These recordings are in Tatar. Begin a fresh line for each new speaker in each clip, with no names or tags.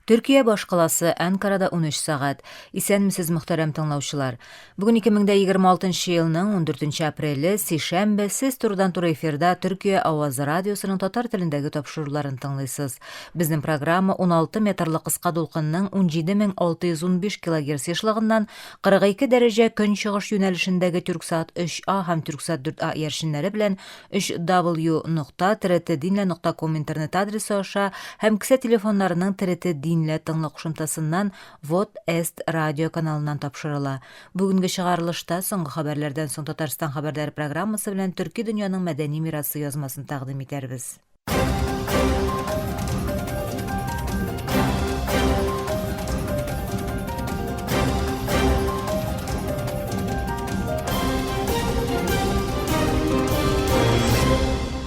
Төркия башкаласы Әнкарада 13 сәгать. Исәнмесез, мөхтәрәм тыңлаучылар. Бүген 2026 елның 14 апреле, сишәмбе, сез турыдан-туры эфирда Төркия авазы радиосының татар телендәге тапшыруларын тыңлыйсыз. Безнең программа 16 метрлы кыска дулкынның 17615 килогерц ешлыгыннан 42 дәрәҗә көнчыгыш юнәлешендәге Тюрксат 3А һәм Тюрксат 4А иярченнәре белән 3w нокта trtdinle нокта ком интернет адресы аша һәм кесә телефоннарының TRT Dinle тыңлы кушымтасыннан Вот Эст радио каналыннан тапшырыла. Бүгенге чыгарылышта соңгы хәбәрләрдән соң Татарстан хәбәрләре программасы белән Төрки дөньяның мәдәни мирасы язмасын тәкъдим итәрбез.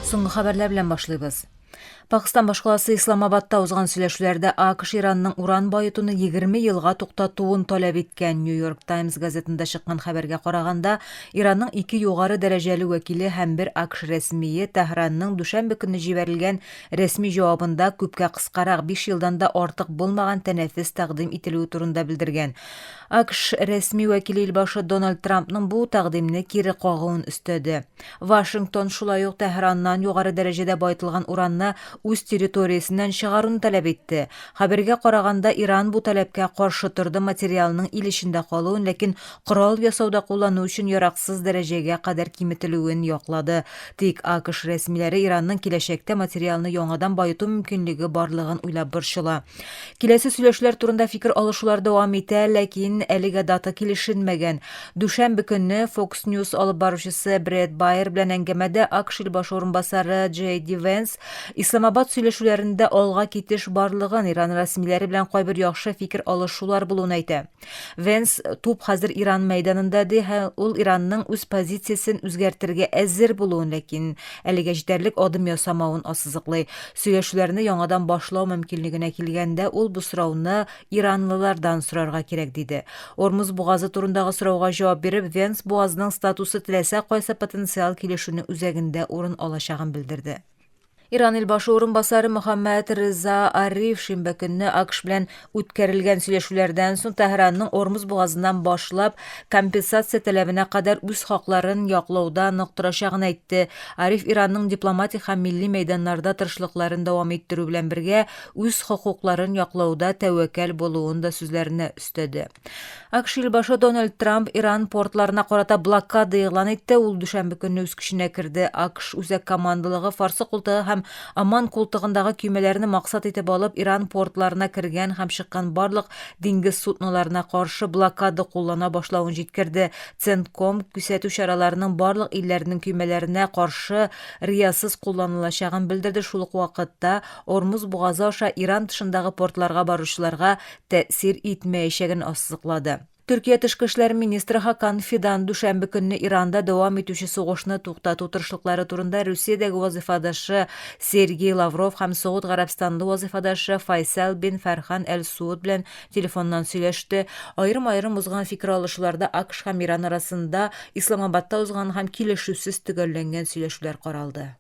Соңгы хәбәрләр белән башлыйбыз. Пакстан башкаласы Исламабадта узган сөйләшүләрдә АКШ Иранның уран баетуны 20 елга туктатуын таләп иткән. New York Times газетында чыккан хәбәргә караганда, Иранның ике югары дәрәҗәле вәкиле һәм бер АКШ рәсмие Тәһранның дүшәмбе көнне җибәрелгән Рәсми җавабында күпкә кыскарак, биш елдан да артык булмаган тәнәфес тәкъдим ителүе турында белдергән. АКШ рәсми вәкиле илбашы Дональд Трампның бу тәкъдимне кире кагуын өстәде. Вашингтон шулай ук Тәһраннан югары дәрәҗәдә баетылган уранны үз территориясеннән чыгаруны таләп итте. Хәбәргә караганда, Иран бу таләпкә каршы торды, материалның ил эчендә калуын, ләкин корал ясауда куллану өчен яраксыз дәрәҗәгә кадәр киметелүен яклады. Тик АКШ рәсмиләре Иранның киләчәктә материалны яңадан баету мөмкинлеге барлыгын уйлап борчыла. Киләсе сөйләшүләр турында фикер алышулар дәвам итә, ләкин әлегә дата килешенмәгән. Дүшәмбе көнне Fox News алып баручысы Брэд Байер белән әңгәмәдә АКШ илбашы урынбасары Джей Ди Венс Исламабад сөйләшүләрендә алга китеш барлыгын, Иран рәсмиләре белән кайбер яхшы фикер алышулар булуын әйтә. Венс туп хәзер Иран мәйданында ди һәм ул Иранның үз позициясен үзгәртергә әзер булуын, ләкин әлегә җитәрлек адым ясамавын ассызыклый. Сөйләшүләрне яңадан башлау мөмкинлегенә килгәндә, ул бу сорауны иранлылардан сорарга кирәк диде. Ормуз бугазы турындагы сорауга җавап биреп, Венс бугазның статусы теләсә кайсы потенциал килешүнең үзәгендә урын алачагын белдерде. Иран илбашы урынбасары Мөхәммәд Рыза Ариф шимбә көнне АКШ белән үткәрелгән сөйләшүләрдән соң Тәһранның Ормуз бугазыннан башлап компенсация таләбенә кадәр үз хакларын яклауда нык торачагын әйтте. Ариф Иранның дипломатик һәм милли мәйданнарда тырышлыкларын дәвам иттерү белән бергә үз хокукларын яклауда тәвәккәл булуын да сүзләренә өстәде. АКШ илбашы Дональд Трамп Иран портларына карата блокада игълан итте. Ул дүшәмбе көнне үз көченә керде. АКШ үзәк командалыгы Фарсы култыгы һәм Оман култыгындагы көймәләрне максат итеп алып, Иран портларына кергән һәм чыккан барлык диңгез судноларына каршы блокада куллана башлавын җиткерде. Центком кисәтү чараларының барлык илләрнең көймәләренә каршы риясыз кулланылачагын белдерде. Шул ук вакытта Ормуз бугазы аша Иран тышындагы портларга баручыларга тәэсир итмәячәген ассызыклады. Төркия тышкы эшләр министры Хакан Фидан дүшәмбе көнне Иранда дәвам итүче сугышны туктату тырышлыклары турында Русиядәге вазыйфадашы Сергей Лавров һәм Согуд Гарәбстанлы вазыйфадашы Файсал бин Фәрхан әл-Сууд белән телефоннан сөйләште. Аерым-аерым узган фикер алышуларда АКШ һәм Иран арасында Исламабадта узган һәм килешүсез төгәлләнгән сөйләшүләр каралды.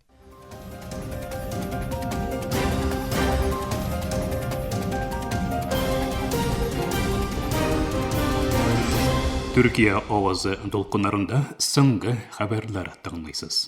Төркия авазы дулкыннарында соңгы хәбәрләр тыңлыйсыз.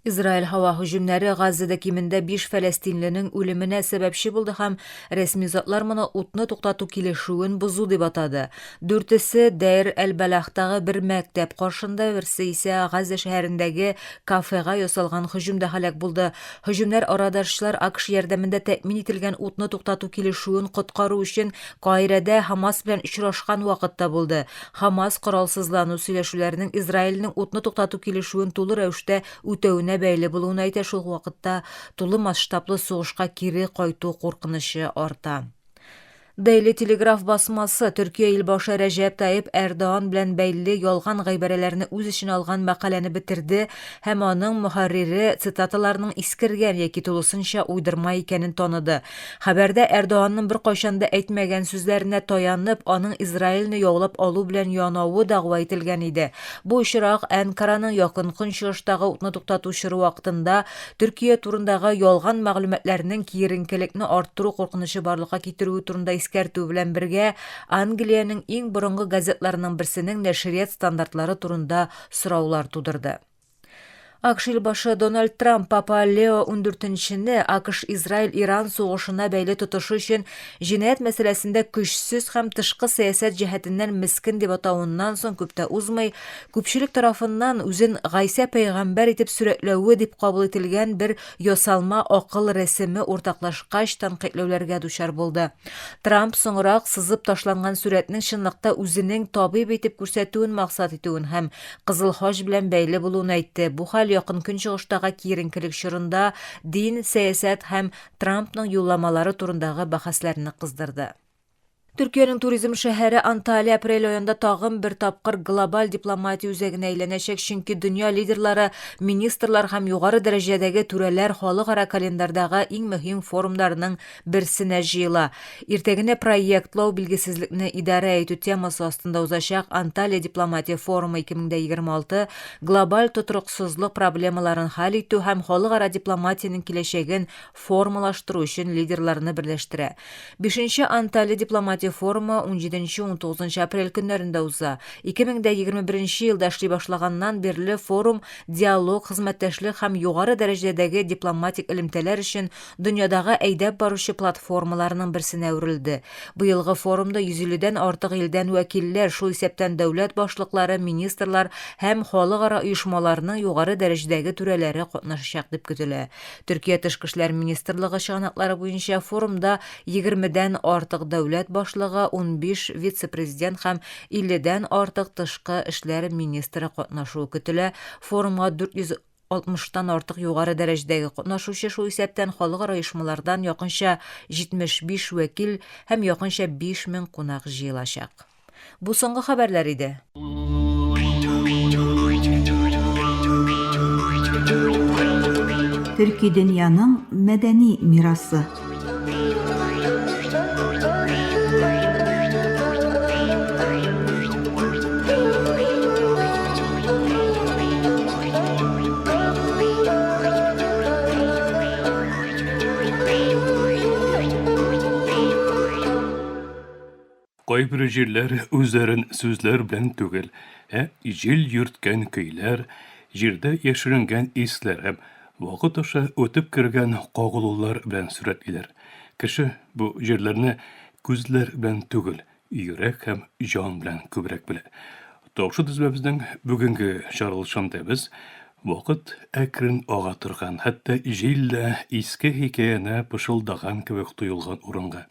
Израиль һава һөҗүмнәре Газзада кимендә 5 фәләстинленең үлеменә сәбәпче булды һәм рәсми затлар моны утны туктату килешүен бозу дип атады. Дүртесе Дәйр әл-Балахтагы бер мәктәп каршында, берсе исә Газза шәһәрендәге кафега ясалган һөҗүмдә һәлак булды. Һөҗүмнәр арадашчылар АКШ ярдәмендә тәэмин ителгән утны туктату килешүен коткару өчен Каһирәдә Хамас белән очрашкан вакытта булды. Хамас коралсызлану сөйләшүләренең Израильнең утны туктату килешүен тулы рәвештә үтәвенә бәйле булуын әйтә, шул ук вакытта тулы масштаблы сугышка кире кайту куркынычы арта. Daily Telegraph басмасы Төркия илбашы Рәҗәп Таип Эрдоан белән бәйле ялган гыйбарәләрне үз эченә алган мәкаләне бетерде һәм аның мөхәррире цитаталарның искергән яки тулысынча уйдырма икәнен таныды. Хәбәрдә Эрдоанның беркайчан да әйтмәгән сүзләренә таянып, аның Израильне яулап алу белән янавы дәгъва ителгән иде. Бу очрак Әнкараның Якын Көнчыгыштагы утны туктату чоры вакытында Төркия турындагы ялган мәгълүматларның киеренкелекне арттыру куркынычы барлыкка китерүе турында искәртү белән бергә, Англиянең иң борынгы газетларының берсенең нәшрият стандартлары турында сораулар тудырды. АКШ илбашы Дональд Трамп Папа Лео XIV-не АКШ-Израиль-Иран сугышына бәйле тотышы өчен җинаять мәсьәләсендә көчсез һәм тышкы сәясәт җәһәтеннән мескен дип атавыннан соң күп тә узмый, Күпчелек тарафыннан үзен Гайсә пәйгамбәр итеп сурәтләве дип кабул ителгән бер ясалма акыл рәсеме уртаклашкач тәнкыйтьләүләргә дучар булды. Трамп соңрак сызып ташланган сурәтнең чынлыкта үзенең табиб итеп күрсәтүен максат итүен һәм Кызыл Хаҗ белән бәйле булуын әйтте. Бу хәл Якын Көнчыгыштагы киеренкелек чорында дин, сәясәт һәм Трампның юлламалары турындагы бәхәсләрне кыздырды. Төркиянең туризм шәһәре Анталия апрель аенда тагын бер тапкыр глобаль дипломатия үзәгенә әйләнәчәк, чөнки дөнья лидерлары, министрлар һәм югары дәрәҗәдәге түрәләр халыкара календарьдагы иң мөһим форумнарның берсенә җыела. Иртәгене проектлау билгесезлекне идарә итү темасы астында узачак Анталия дипломатия форумы 2026 глобаль тотрыксызлык проблемаларын хәл итү һәм халыкара дипломатиянең киләчәген формалаштыру өчен лидерларны берләштерә. Бишенче Анталия дипломатия форумы 17-19 апрель көннәрендә уза. 2021 елда эшли башлаганнан бирле форум диалог, хезмәттәшлек һәм югары дәрәҗәдәге дипломатик элемтәләр өчен дөньядагы әйдәп баручы платформаларның берсенә әверелде. Быелгы форумда 150 дән артык илдән вәкилләр, шул исәптән дәүләт башлыклары, министрлар һәм халыкара оешмаларның югары дәрәҗәдәге түрәләре катнашачак дип көтелә. Төркия Тышкы эшләр министрлыгы чыганаклары буенча, форумда егермедән артык дәүләт башлыгы, 15 вице-президент һәм илледән артык тышкы эшләр министры катнашуы көтелә. Форумга 460 тан артык югары дәрәҗәдәге катнашучы, шул исәптән халыкара оешмалардан якынча 75 вәкил һәм якынча 5000 кунак җыелачак. Бу соңгы хәбәрләр иде.
Төрки дөньяның мәдәни мирасы.
Кайбер җирләр үзләрен сүзләр белән түгел, ә җил йөрткән көйләр, җирдә яшеренгән исләр һәм вакыт аша үтеп кергән кагылулар белән сурәтлиләр. Кеше бу җирләрне күзләр белән түгел, йөрәк һәм җан белән күбрәк белә. Таушы төзмәбезнең бүгенге чыгарылышында без вакыт әкрен ага торган, хәтта җил дә иске хикәяне пышылдаган кебек тоелган урынга,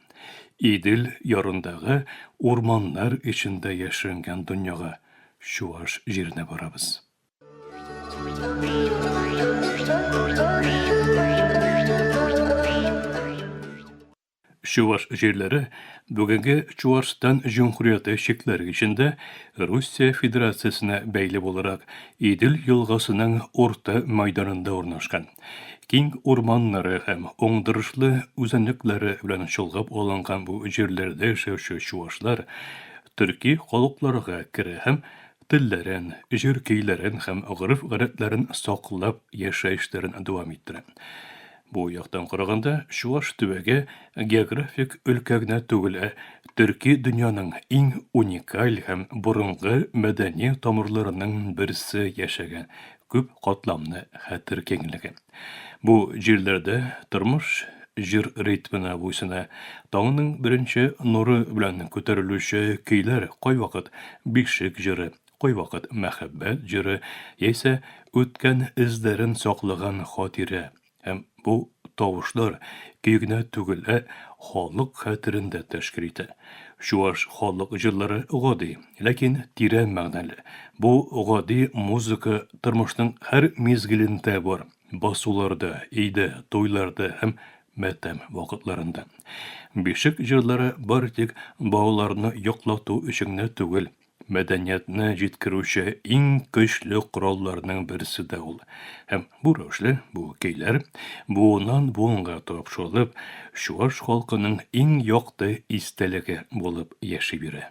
Идел ярындагы урманнар эчендә яшеренгән дөньяга, чуаш җиренә барабыз. Чуваш җирләре бүгенге Чуашстан Җөмһүрияте чикләре эчендә Русия Федерациясенә бәйле буларак Идел елгасының урта мәйданында урнашкан. Киң урманнары һәм уңдырышлы үзәнлекләре белән чолгап алынган бу җирләрдә яшәүче чуашлар төрки халыкларга керә һәм телләрен, җыр-көйләрен һәм гореф-гадәтләрен саклап яшәешләрен дәвам иттерә. Бу яктан караганда, Чуаш төбәге географик өлкә генә түгел, ә төрки дөньяның иң уникаль һәм борынгы мәдәни тамырларының берсе яшәгән күп катламны хәтер киңлеге. Бу җирләрдә тормыш җыр ритмына буйсына, таңның беренче нуры белән күтәрелүче көйләр кайвакыт бишек җыры, кайвакыт мәхәббәт җыры яисә үткән эзләрен саклаган хатирә. Һәм бу тавышлар көй генә түгел, ә халык хәтерен дә тәшкил итә. Чуаш халык җырлары гади, ләкин тирән мәгънәле. Бу гади музыка тормышның һәр мизгелендә бар, басуларда, өйдә, туйларда һәм матәм вакытларында. Бишек җырлары бары тик балаларны йоклату өчен генә түгел, мәдәниятне җиткерүче иң көчле коралларның берсе дә ул. Һәм бу рәвешле бу көйләр буыннан буынга тапшырылып, чуаш халкының иң якты истәлеге булып яши бирә.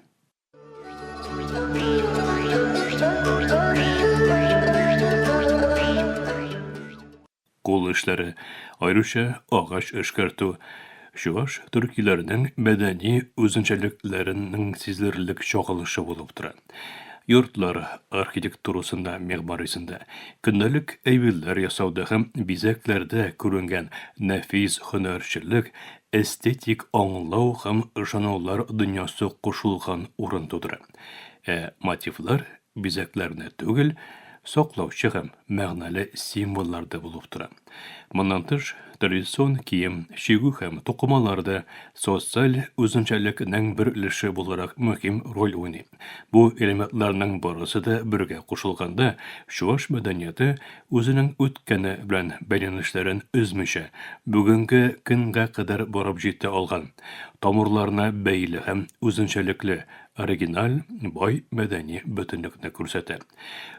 Кул эшләре, аеруча агач эшкәртү, чуаш төркиләренең мәдәни үзенчәлекләренең сизелерлек чагылышы булып тора. Йортлар архитектурасында, мигъмарисында, көндәлек әйберләр ясауда һәм бизәкләрдә күренгән нәфис һөнәрчелек эстетик аңлау һәм ышанулар дөньясы кушылган урын тудыра. Ә мотивлар бизәкләрне түгел, саклаучы һәм мәгънәле символлар да булып тора. Моннан тыш, традицион кием, чигү һәм тукымалар да социаль үзенчәлекнең бер өлеше буларак мөһим роль уйный. Бу элементларның барысы да бергә кушылганда, чуаш мәдәнияте үзенең үткәне белән бәйләнешләрен өзмичә, бүгенге көнгә кадәр барып җитә алган, тамырларына бәйле һәм үзенчәлекле, оригиналь, бай мәдәни бөтенлекне күрсәтә.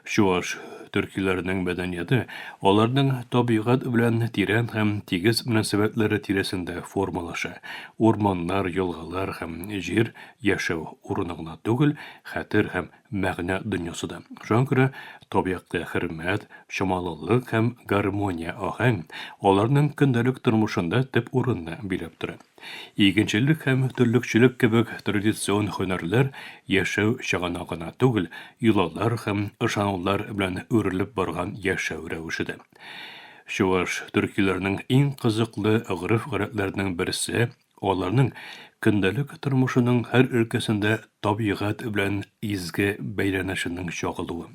Чуаш төркиләренең мәдәнияте аларның табигать белән тирән һәм тигез мөнәсәбәтләре тирәсендә формалаша. Урманнар, елгалар һәм җир яшәү урыны гына түгел, хәтер һәм мәгънә дөньясы да. Шуңа күрә табигатькә хөрмәт, чамалылык һәм гармония аһәң аларның көндәлек тормышында төп урынны биләп тора. Игенчелек һәм терлекчелек кебек традицион һөнәрләр яшәү чыганагы гына түгел, йолалар һәм ышанулар белән үрелеп барган яшәү рәвеше дә. Чуаш төркиләренең иң кызыклы гореф-гадәтләренең берсе, аларның көндәлек тормышының һәр өлкәсендә табигать белән изге бәйләнешенең чагылуы.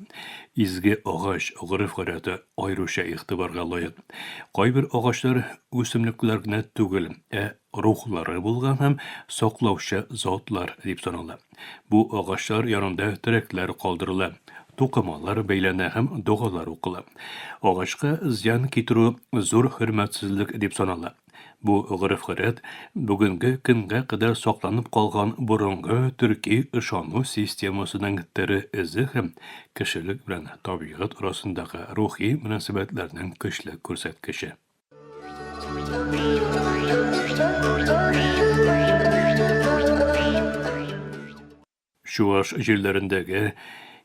Изге агач гореф-гадәте аеруча игътибарга лаек. Кайбер агачлар үсемлекләр генә түгел, ә рухлары булган һәм саклаучы затлар дип санала. Бу агачлар янында терәкләр калдырыла, тукымалар бәйләнә һәм догалар укыла. Агачка зыян китерү зур хөрмәтсезлек дип санала. Бу гореф-гадәт бүгенге көнгә кадәр сакланып калган борынгы төрки ышану системасының тере эзе һәм кешелек белән табигать арасындагы рухи мөнәсәбәтләрнең көчле күрсәткече. Чуаш җирләрендәге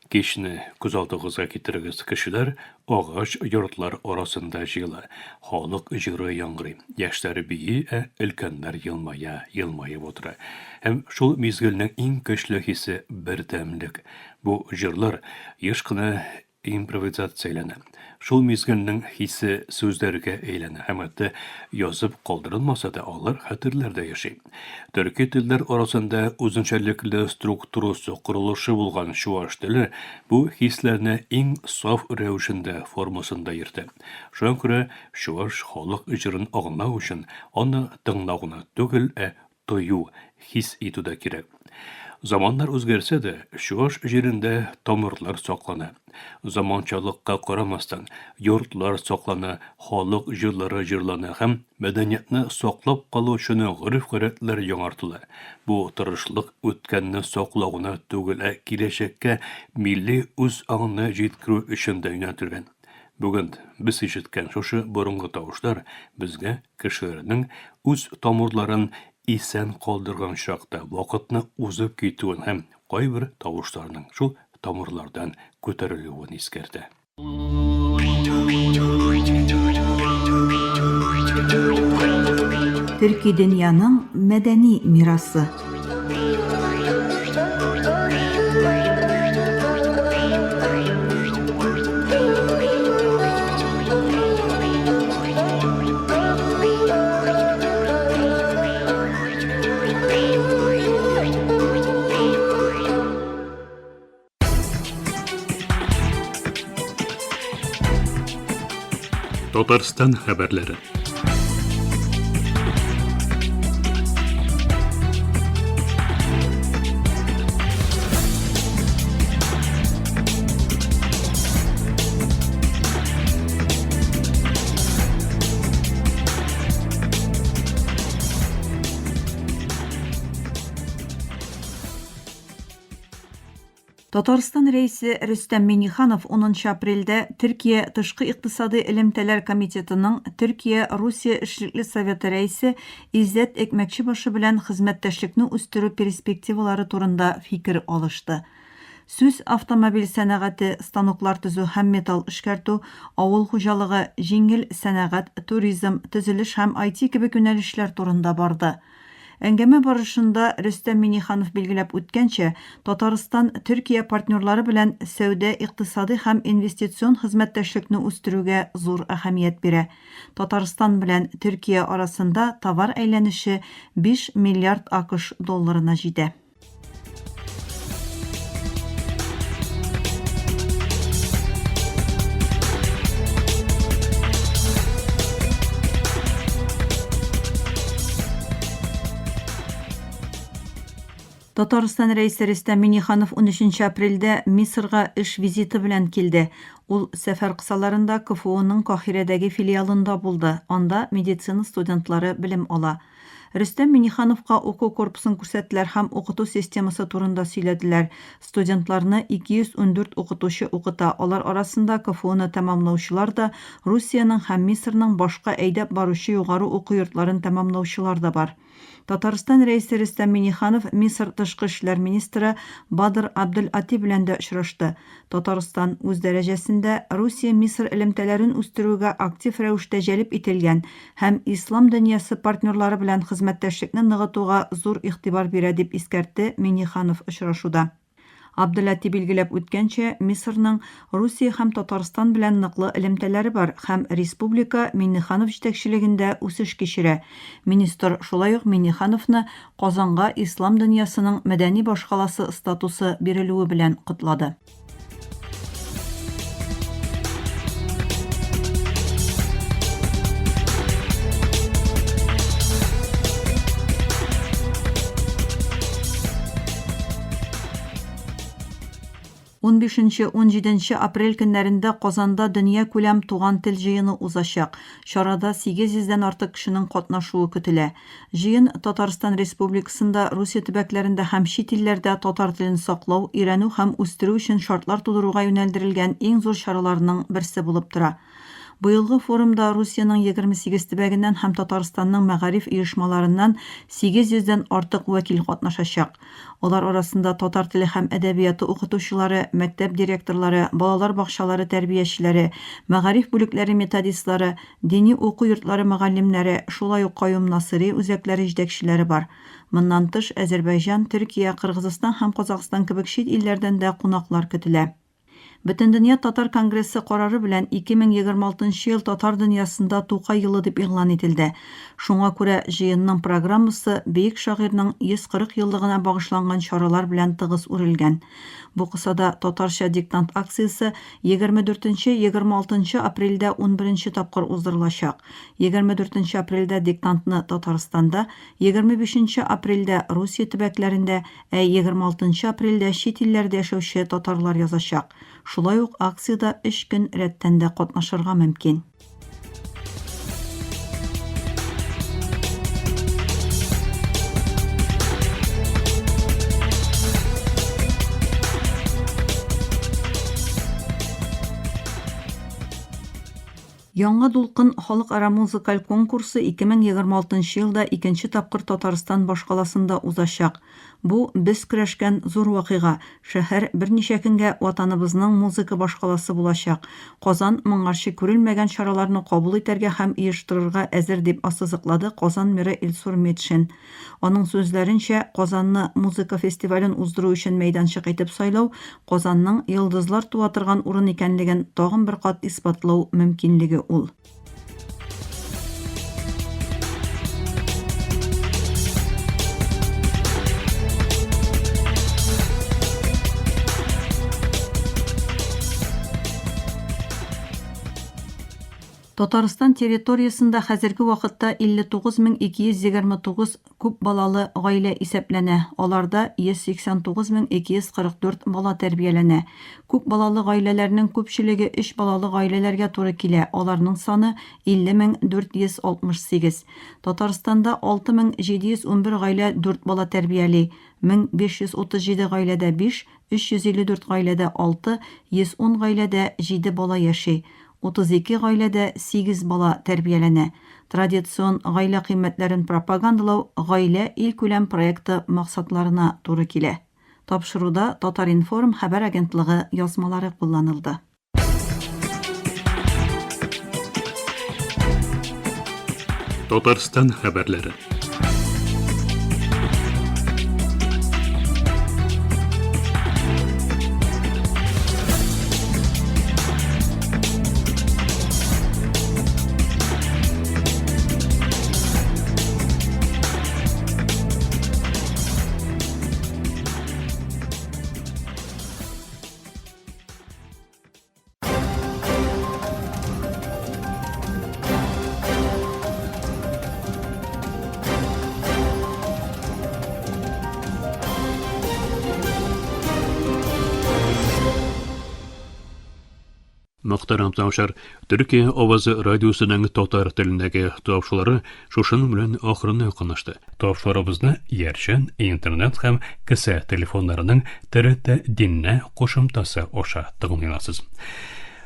кичне күз алдыгызга китерегез, кешеләр агач йортлар арасында җыела, халык җыры яңгырый, яшьләр бии, ә өлкәннәр елмая, елмаеп утыра. Һәм шул мизгелнең иң көчле хисе, бердәмлек. Бу җырлар еш кына импровизацияләнә. Шул мизгелнең хисе сүзләргә әйләнә һәм хәтта язып калдырылмаса да алар хәтерләрдә яши. Төрки телләр арасында үзенчәлекле структурасы, корылышы булган чуаш теле бу хисләрне иң саф рәвешендә, формасында йөртә. Шуңа күрә чуаш халык җырын аңлау өчен аны тыңлау гына түгел, ә тою, хис итү дә кирәк. Заманнар үзгәрсә дә, чуаш җирендә тамырлар саклана. Заманчалыкка карамастан, йортлар саклана, халык җырлары җырлана һәм мәдәниятне саклап калу өчен гореф-гадәтләр яңартыла. Бу тырышлык үткәнне саклау гына түгел, ә киләчәккә милли үзаңны җиткерү өчен дә юнәлтелгән. Бүген без ишеткән шушы борынгы тавышлар безгә кешеләрнең үз тамырларын исән калдырган чакта вакытны узып китүен һәм кайбер тавышларның шул тамырлардан күтәрелүен искәртә.
Төрки дөньяның мәдәни мирасы.
Татарстан хәбәрләре.
Татарстан Рәисе Рөстәм Миңнеханов унынчы апрельдә Төркия Тышкы икътисадый элемтәләр комитетының Төркия-Русия эшлекле советы рәисе Иззәт Экмәкчебашы белән хезмәттәшлекне үстерү перспективалары турында фикер алышты. Сүз автомобиль сәнәгате, станоклар төзү һәм металл эшкәртү, авыл хуҗалыгы, җиңел сәнәгать, туризм, төзелеш һәм IT кебек юнәлешләр турында барды. Әңгәмә барышында Рөстәм Миңнеханов билгеләп үткәнчә, Татарстан Төркия партнерлары белән сәүдә-икътисадый һәм инвестицион хезмәттәшлекне үстерүгә зур әһәмият бирә. Татарстан белән Төркия арасында товар әйләнеше 5 миллиард АКШ долларына җитә. Татарстан Рәисе Рөстәм Миңнеханов 13 апрельдә Мисырга эш визиты белән килде. Ул сәфәр кысаларында КФУның Каһирәдәге филиалында булды, анда медицина студентлары белем ала. Рөстәм Миңнехановка уку корпусын күрсәттеләр һәм укыту системасы турында сөйләделәр. Студентларны 214 укытучы укыта, алар арасында КФУны тәмамлаучылар да, Русиянең һәм Мисырның башка әйдәп баручы югары уку йортларын тәмамлаучылар да бар. Татарстан Рәисе Рөстәм Миңнеханов Мисыр тышкы эшләр министры Бадр Абдель-Ати белән дә очрашты. Татарстан үз дәрәҗәсендә Русия-Мисыр элемтәләрен үстерүгә актив рәвештә җәлеп ителгән һәм ислам дөньясы партнерлары белән хезмәттәшлекне ныгытуга зур игътибар бирә, дип искәртте Миңнеханов очрашуда. Абделәти билгеләп үткәнчә, Мисырның Русия һәм Татарстан белән ныклы элемтәләре бар һәм республика Миңнеханов җитәкчелегендә үсеш кичерә. Министр шулай ук Миңнехановны Казанга ислам дөньясының мәдәни башкаласы статусы бирелүе белән котлады. Унбишенче-унҗиденче апрель көннәрендә Казанда дөньякүләм Туган тел җыены узачак. Чарада 800 дән артык кешенең катнашуы көтелә. Җыен Татарстан Республикасында, Русия төбәкләрендә һәм чит илләрдә татар телен саклау, өйрәнү һәм үстерү өчен шартлар тудыруга юнәлдерелгән иң зур чараларның берсе булып тора. Быелгы форумда Русиянең 28 төбәгеннән һәм Татарстанның мәгариф оешмаларыннан 800 дән артык вәкил катнашачак. Алар арасында татар теле һәм әдәбияты укытучылары, мәктәп директорлары, балалар бакчалары тәрбиячеләре, мәгариф бүлекләре методистлары, дини уку йортлары мөгаллимнәре, шулай ук Каюм Насыйри үзәкләре җитәкчеләре бар. Моннан тыш, Әзербайҗан, Төркия, Кыргызстан һәм Казакъстан кебек чит илләрдән дә кунаклар көтелә. Бөтендөнья татар конгрессы карары белән 2026 нчы ел татар дөньясында Тукай елы дип игълан ителде. Шуңа күрә җыенның программасы бөек шагыйрьнең 140 еллыгына багышланган чаралар белән тыгыз үрелгән. Бу кысада Татарча диктант акциясе 24 нче, 26 нчы апрельдә унберенче тапкыр уздырылачак. 24 нче апрельдә диктантны Татарстанда, 25 нче апрельдә Русия төбәкләрендә, Ә 26 нчы апрельдә чит илләрдә яшәүче татарлар язачак. Шулай ук акциядә өч көн рәттән дә катнашырга мөмкин. Яңа дулкын халыкара музыкаль конкурсы 2026 нчы елда икенче тапкыр Татарстан башкаласында узачак. Бу, без көрәшкән зур вакыйга. Шәһәр берничә көнгә Ватаныбызның музыка башкаласы булачак. Казан моңарчы күрелмәгән чараларны кабул итәргә һәм оештырырга әзер, дип ассызыклады Казан мэры Илсур Метшин. Аның сүзләренчә, Казанны музыка фестивален уздыру өчен мәйданчык итеп сайлау Казанның йолдызлар туа торган урын икәнлеген тагын бер кат исбатлау мөмкинлеге ул. Татарстан территориясендә хәзерге вакытта 59229 күп балалы гаилә исәпләнә, аларда 189244 бала тәрбияләнә. Күп балалы гаиләләрнең күпчелеге өч балалы гаиләләргә туры килә, аларның саны 50468. Татарстанда 6711 гаилә дүрт бала тәрбияли, 1537 гаиләдә биш, 354 гаиләдә алты, 110 гаиләдә җиде бала яши. 32 гаиләдә сигез бала тәрбияләнә. Традицион гаилә кыйммәтләрен пропагандалау Гаилә илкүләм проекты максатларына туры килә. Тапшыруда Татар-информ хәбәр агентлыгы язмалары кулланылды.
Татарстан хәбәрләре. Мөхтәрәм тыңлаучылар, Төркия авазы радиосының татар телендәге тапшырулары шушының белән ахырына якынлашты. Тапшыруларыбызны иярчен интернет һәм кесә телефоннарының ТРТ Динне кушымтасы аша тыңлый аласыз.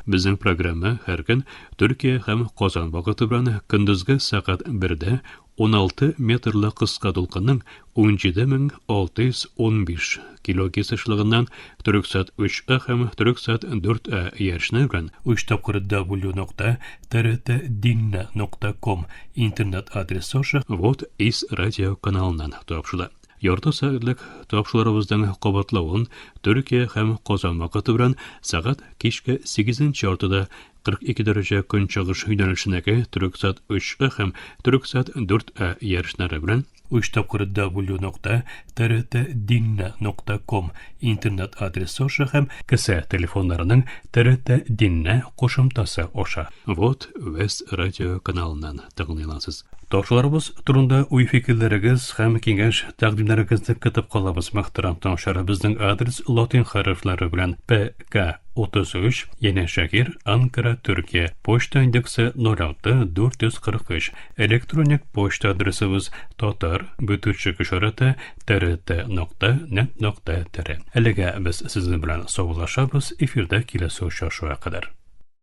Безнең программа һәр көн Төркия һәм Казан вакыты белән көндезге сәгать 1-дә 16 метрлы кыска дулкынның 17615 килогерц ешлыгыннан Төрексат 3А һәм Төрексат 4А иярченнәр белән 3 тапкыр w нокта trtdinne.com интернет адресы аша Вот из радио каналыннан тапшырыла. Ярты сәгатьлек тапшыруларыбызның кабатлавын Төркия һәм Казан вакыты белән сәгать кичке 8 яртыда 42 дәрәҗә көнчыгыш юнәлешендәге Төрексат 3А һәм Төрексат 4А ярышлары белән 3 тапкыр w нокта trtdinne.com интернет адресы аша һәм кесә телефоннарының TRT Динне кушымтасы аша Вот Вест радио каналыннан тыңлый аласыз. Тапшыруларыбыз турында уй-фикерләрегез һәм киңәш тәкъдимнәрегезне көтеп калабыз. Мөхтәрәм тыңлаучылар, безнең адрес латин хәрефләре белән ПК 33, Янәшәһир, Анкара, Төркия. Почта индексы 06 443. Электроник почта адресыбыз татар бөтүчек ишарәте trt.net.tr. Әлегә без сезнең белән саубуллашабыз, эфирдә киләсе очрашуга кадәр.